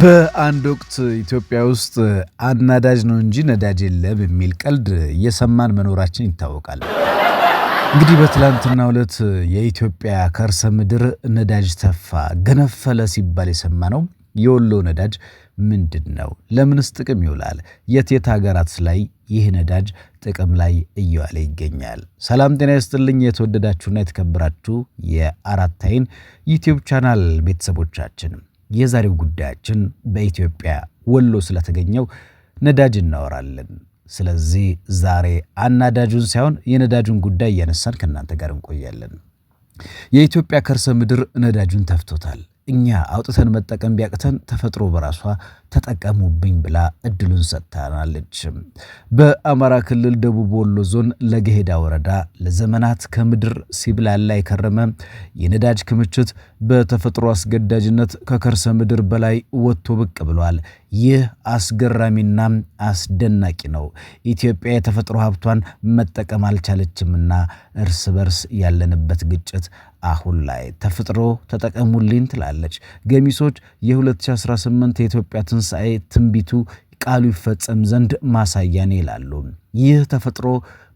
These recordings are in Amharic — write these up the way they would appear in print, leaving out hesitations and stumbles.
በአንድ ወቅት ኢትዮጵያ ውስጥ አናዳጅ ነው እንጂ ነዳጅ የለም የሚል ቀልድ እየሰማን መኖራችን ይታወቃል። እንግዲህ በትላንትናው ዕለት የኢትዮጵያ ከርሰ ምድር ነዳጅ ተፋ ገነፈለ ሲባል የሰማነው የወሎ ነዳጅ ምንድን ነው? ለምንስ ጥቅም ይውላል? የት የት ሀገራት ላይ ይህ ነዳጅ ጥቅም ላይ እየዋለ ይገኛል? ሰላም ጤና ይስጥልኝ። የተወደዳችሁና የተከበራችሁ የአራት አይን ዩቲዩብ ቻናል ቤተሰቦቻችን፣ የዛሬው ጉዳያችን በኢትዮጵያ ወሎ ስለተገኘው ነዳጅ እናወራለን። ስለዚህ ዛሬ አናዳጁን ሳይሆን የነዳጁን ጉዳይ እያነሳን ከእናንተ ጋር እንቆያለን። የኢትዮጵያ ከርሰ ምድር ነዳጁን ተፍቶታል። እኛ አውጥተን መጠቀም ቢያቅተን ተፈጥሮ በራሷ ተጠቀሙብኝ ብላ እድሉን ሰጥታናለች። በአማራ ክልል ደቡብ ወሎ ዞን ለገሄዳ ወረዳ ለዘመናት ከምድር ሲብላላ የከረመ የነዳጅ ክምችት በተፈጥሮ አስገዳጅነት ከከርሰ ምድር በላይ ወጥቶ ብቅ ብሏል። ይህ አስገራሚና አስደናቂ ነው። ኢትዮጵያ የተፈጥሮ ሀብቷን መጠቀም አልቻለችምና እርስ በርስ ያለንበት ግጭት አሁን ላይ ተፈጥሮ ተጠቀሙልኝ ትላለች። ገሚሶች የ2018 የኢትዮጵያ ትንሣኤ ትንቢቱ ቃሉ ይፈጸም ዘንድ ማሳያ ነው ይላሉ። ይህ ተፈጥሮ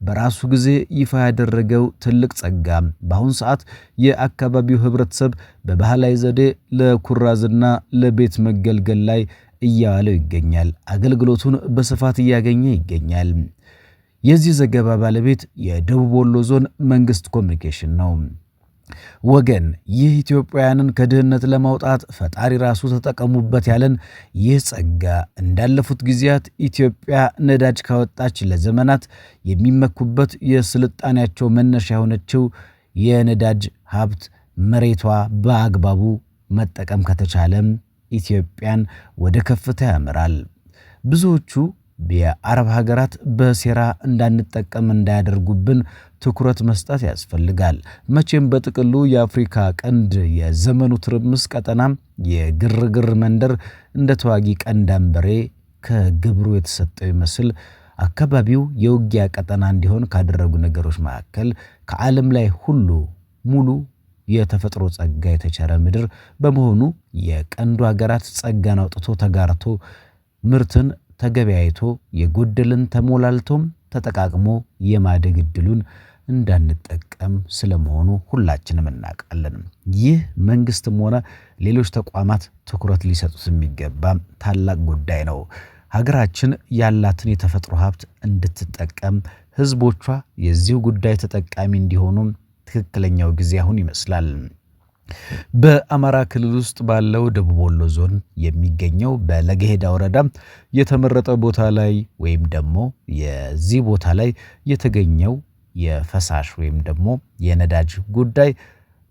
በራሱ ጊዜ ይፋ ያደረገው ትልቅ ጸጋ በአሁን ሰዓት የአካባቢው ሕብረተሰብ በባህላዊ ዘዴ ለኩራዝና ለቤት መገልገል ላይ እያዋለው ይገኛል። አገልግሎቱን በስፋት እያገኘ ይገኛል። የዚህ ዘገባ ባለቤት የደቡብ ወሎ ዞን መንግስት ኮሚኒኬሽን ነው። ወገን፣ ይህ ኢትዮጵያውያንን ከድህነት ለማውጣት ፈጣሪ ራሱ ተጠቀሙበት ያለን ይህ ጸጋ እንዳለፉት ጊዜያት ኢትዮጵያ ነዳጅ ካወጣች ለዘመናት የሚመኩበት የስልጣኔያቸው መነሻ የሆነችው የነዳጅ ሀብት መሬቷ በአግባቡ መጠቀም ከተቻለም ኢትዮጵያን ወደ ከፍታ ያመራል። ብዙዎቹ የአረብ ሀገራት በሴራ እንዳንጠቀም እንዳያደርጉብን ትኩረት መስጠት ያስፈልጋል። መቼም በጥቅሉ የአፍሪካ ቀንድ የዘመኑ ትርምስ ቀጠና የግርግር መንደር እንደ ተዋጊ ቀንድ አንበሬ ከግብሩ የተሰጠው ይመስል አካባቢው የውጊያ ቀጠና እንዲሆን ካደረጉ ነገሮች መካከል ከዓለም ላይ ሁሉ ሙሉ የተፈጥሮ ጸጋ የተቸረ ምድር በመሆኑ የቀንዱ ሀገራት ጸጋን አውጥቶ ተጋርቶ ምርትን ተገበያይቶ የጎደልን ተሞላልቶም ተጠቃቅሞ የማደግ እድሉን እንዳንጠቀም ስለመሆኑ ሁላችንም እናውቃለን። ይህ መንግስትም ሆነ ሌሎች ተቋማት ትኩረት ሊሰጡት የሚገባ ታላቅ ጉዳይ ነው። ሀገራችን ያላትን የተፈጥሮ ሀብት እንድትጠቀም ህዝቦቿ የዚሁ ጉዳይ ተጠቃሚ እንዲሆኑ ትክክለኛው ጊዜ አሁን ይመስላል። በአማራ ክልል ውስጥ ባለው ደቡብ ወሎ ዞን የሚገኘው በለገሄዳ ወረዳ የተመረጠ ቦታ ላይ ወይም ደግሞ የዚህ ቦታ ላይ የተገኘው የፈሳሽ ወይም ደግሞ የነዳጅ ጉዳይ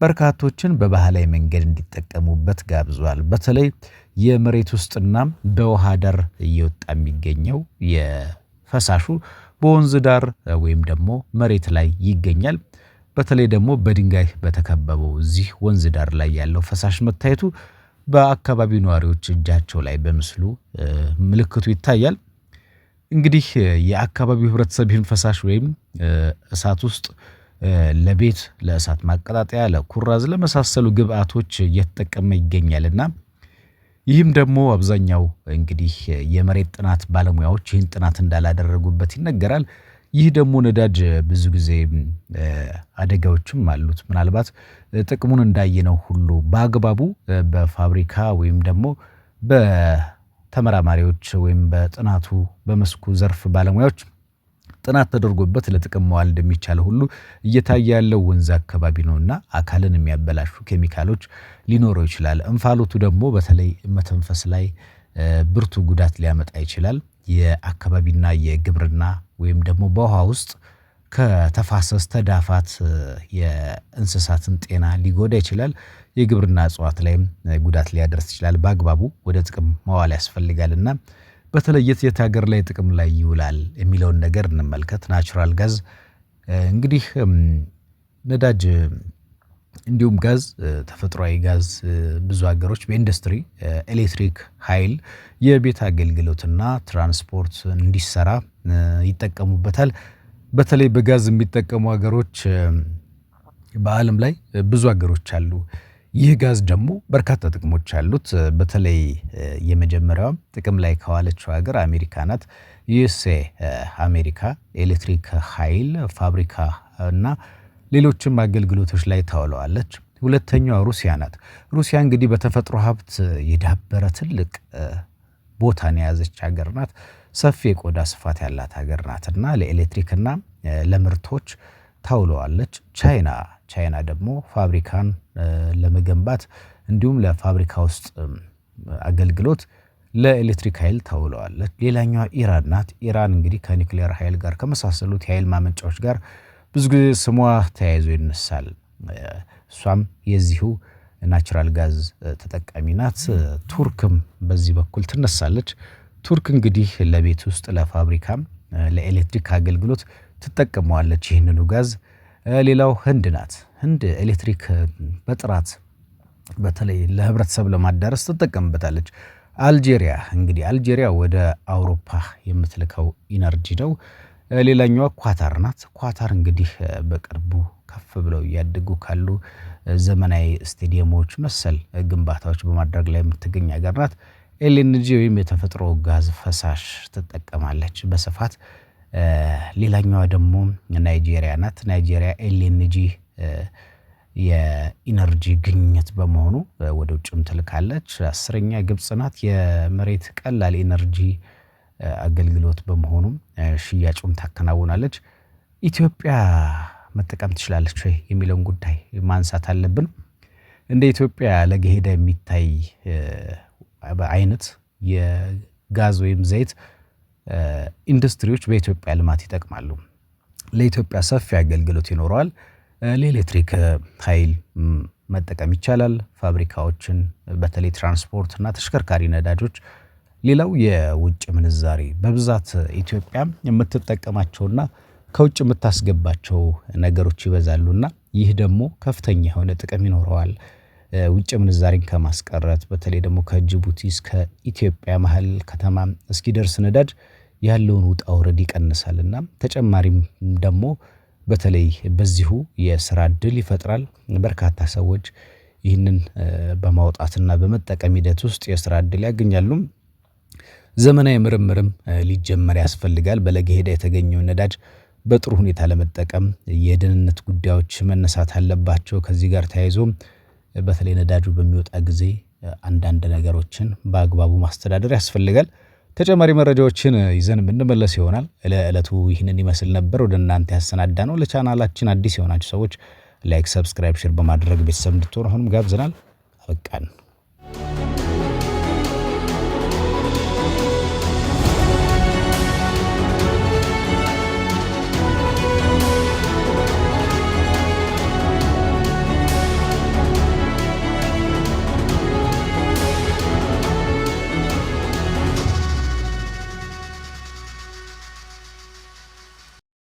በርካቶችን በባህላዊ መንገድ እንዲጠቀሙበት ጋብዟል። በተለይ የመሬት ውስጥና በውሃ ዳር እየወጣ የሚገኘው የፈሳሹ በወንዝ ዳር ወይም ደግሞ መሬት ላይ ይገኛል። በተለይ ደግሞ በድንጋይ በተከበበው እዚህ ወንዝ ዳር ላይ ያለው ፈሳሽ መታየቱ በአካባቢው ነዋሪዎች እጃቸው ላይ በምስሉ ምልክቱ ይታያል። እንግዲህ የአካባቢው ሕብረተሰብ ይህን ፈሳሽ ወይም እሳት ውስጥ ለቤት ለእሳት ማቀጣጠያ፣ ለኩራዝ፣ ለመሳሰሉ ግብአቶች እየተጠቀመ ይገኛልና ይህም ደግሞ አብዛኛው እንግዲህ የመሬት ጥናት ባለሙያዎች ይህን ጥናት እንዳላደረጉበት ይነገራል። ይህ ደግሞ ነዳጅ ብዙ ጊዜ አደጋዎችም አሉት። ምናልባት ጥቅሙን እንዳየነው ሁሉ በአግባቡ በፋብሪካ ወይም ደግሞ በተመራማሪዎች ወይም በጥናቱ በመስኩ ዘርፍ ባለሙያዎች ጥናት ተደርጎበት ለጥቅም መዋል እንደሚቻለው ሁሉ እየታየ ያለው ወንዝ አካባቢ ነውና አካልን የሚያበላሹ ኬሚካሎች ሊኖረው ይችላል። እንፋሎቱ ደግሞ በተለይ መተንፈስ ላይ ብርቱ ጉዳት ሊያመጣ ይችላል። የአካባቢና የግብርና ወይም ደግሞ በውሃ ውስጥ ከተፋሰስ ተዳፋት የእንስሳትን ጤና ሊጎዳ ይችላል። የግብርና እጽዋት ላይም ጉዳት ሊያደርስ ይችላል። በአግባቡ ወደ ጥቅም መዋል ያስፈልጋል እና በተለይ የት የት ሀገር ላይ ጥቅም ላይ ይውላል የሚለውን ነገር እንመልከት። Natural gas እንግዲህ ነዳጅ እንዲሁም ጋዝ፣ ተፈጥሯዊ ጋዝ ብዙ ሀገሮች በኢንዱስትሪ፣ ኤሌክትሪክ ኃይል፣ የቤት አገልግሎትና ትራንስፖርት እንዲሰራ ይጠቀሙበታል። በተለይ በጋዝ የሚጠቀሙ ሀገሮች በዓለም ላይ ብዙ ሀገሮች አሉ። ይህ ጋዝ ደግሞ በርካታ ጥቅሞች አሉት። በተለይ የመጀመሪያዋ ጥቅም ላይ ከዋለችው ሀገር አሜሪካ ናት። ዩኤስኤ አሜሪካ ኤሌክትሪክ ኃይል ፋብሪካ እና ሌሎችም አገልግሎቶች ላይ ታውለዋለች። ሁለተኛዋ ሩሲያ ናት። ሩሲያ እንግዲህ በተፈጥሮ ሀብት የዳበረ ትልቅ ቦታን የያዘች ሀገር ናት። ሰፊ የቆዳ ስፋት ያላት ሀገር ናት እና ለኤሌክትሪክና ለምርቶች ታውለዋለች። ቻይና ቻይና ደግሞ ፋብሪካን ለመገንባት እንዲሁም ለፋብሪካ ውስጥ አገልግሎት ለኤሌክትሪክ ኃይል ታውለዋለች። ሌላኛዋ ኢራን ናት። ኢራን እንግዲህ ከኒውክሌር ኃይል ጋር ከመሳሰሉት የኃይል ማመንጫዎች ጋር ብዙ ጊዜ ስሟ ተያይዞ ይነሳል። እሷም የዚሁ natural gas ተጠቃሚ ናት። ቱርክም በዚህ በኩል ትነሳለች። ቱርክ እንግዲህ ለቤት ውስጥ ለፋብሪካም ለኤሌክትሪክ አገልግሎት ትጠቀመዋለች ይህንኑ ጋዝ። ሌላው ህንድ ናት። ህንድ ኤሌክትሪክ በጥራት በተለይ ለህብረተሰብ ለማዳረስ ትጠቀምበታለች። አልጄሪያ እንግዲህ አልጄሪያ ወደ አውሮፓ የምትልከው energy ነው። ሌላኛዋ ኳታር ናት። ኳታር እንግዲህ በቅርቡ ከፍ ብለው እያደጉ ካሉ ዘመናዊ ስቴዲየሞች መሰል ግንባታዎች በማድረግ ላይ የምትገኝ ሀገር ናት። LNG ወይም የተፈጥሮ ጋዝ ፈሳሽ ትጠቀማለች በስፋት። ሌላኛዋ ደግሞ ናይጄሪያ ናት። ናይጄሪያ LNG የ energy ግኝት በመሆኑ ወደ ውጭም ትልካለች። 10ኛ ግብጽ ናት። የመሬት ቀላል energy አገልግሎት በመሆኑም ሽያጩን ታከናውናለች። ኢትዮጵያ መጠቀም ትችላለች ወይ የሚለውን ጉዳይ ማንሳት አለብን። እንደ ኢትዮጵያ ለገሄዳ የሚታይ አይነት የጋዝ ወይም ዘይት ኢንዱስትሪዎች በኢትዮጵያ ልማት ይጠቅማሉ። ለኢትዮጵያ ሰፊ አገልግሎት ይኖረዋል። ለኤሌክትሪክ ኃይል መጠቀም ይቻላል። ፋብሪካዎችን በተለይ ትራንስፖርት እና ተሽከርካሪ ነዳጆች። ሌላው የውጭ ምንዛሬ በብዛት ኢትዮጵያ የምትጠቀማቸውና ከውጭ የምታስገባቸው ነገሮች ይበዛሉና ይህ ደግሞ ከፍተኛ የሆነ ጥቅም ይኖረዋል። ውጭ ምንዛሬን ከማስቀረት በተለይ ደግሞ ከጅቡቲ እስከ ኢትዮጵያ መሃል ከተማ እስኪደርስ ነዳጅ ያለውን ውጣ ውረድ ይቀንሳል እና ተጨማሪም ደግሞ በተለይ በዚሁ የስራ እድል ይፈጥራል። በርካታ ሰዎች ይህንን በማውጣትና በመጠቀም ሂደት ውስጥ የስራ እድል ያገኛሉ። ዘመናዊ ምርምርም ሊጀመር ያስፈልጋል። በለገሄዳ የተገኘውን ነዳጅ በጥሩ ሁኔታ ለመጠቀም የደህንነት ጉዳዮች መነሳት አለባቸው። ከዚህ ጋር ተያይዞ በተለይ ነዳጁ በሚወጣ ጊዜ አንዳንድ ነገሮችን በአግባቡ ማስተዳደር ያስፈልጋል። ተጨማሪ መረጃዎችን ይዘን የምንመለስ ይሆናል። ለዕለቱ ይህንን ይመስል ነበር ወደ እናንተ ያሰናዳነው። ለቻናላችን አዲስ የሆናችሁ ሰዎች like፣ subscribe፣ share በማድረግ ቤተሰብ እንድትሆኑ አሁንም ጋብዘናል። አበቃን።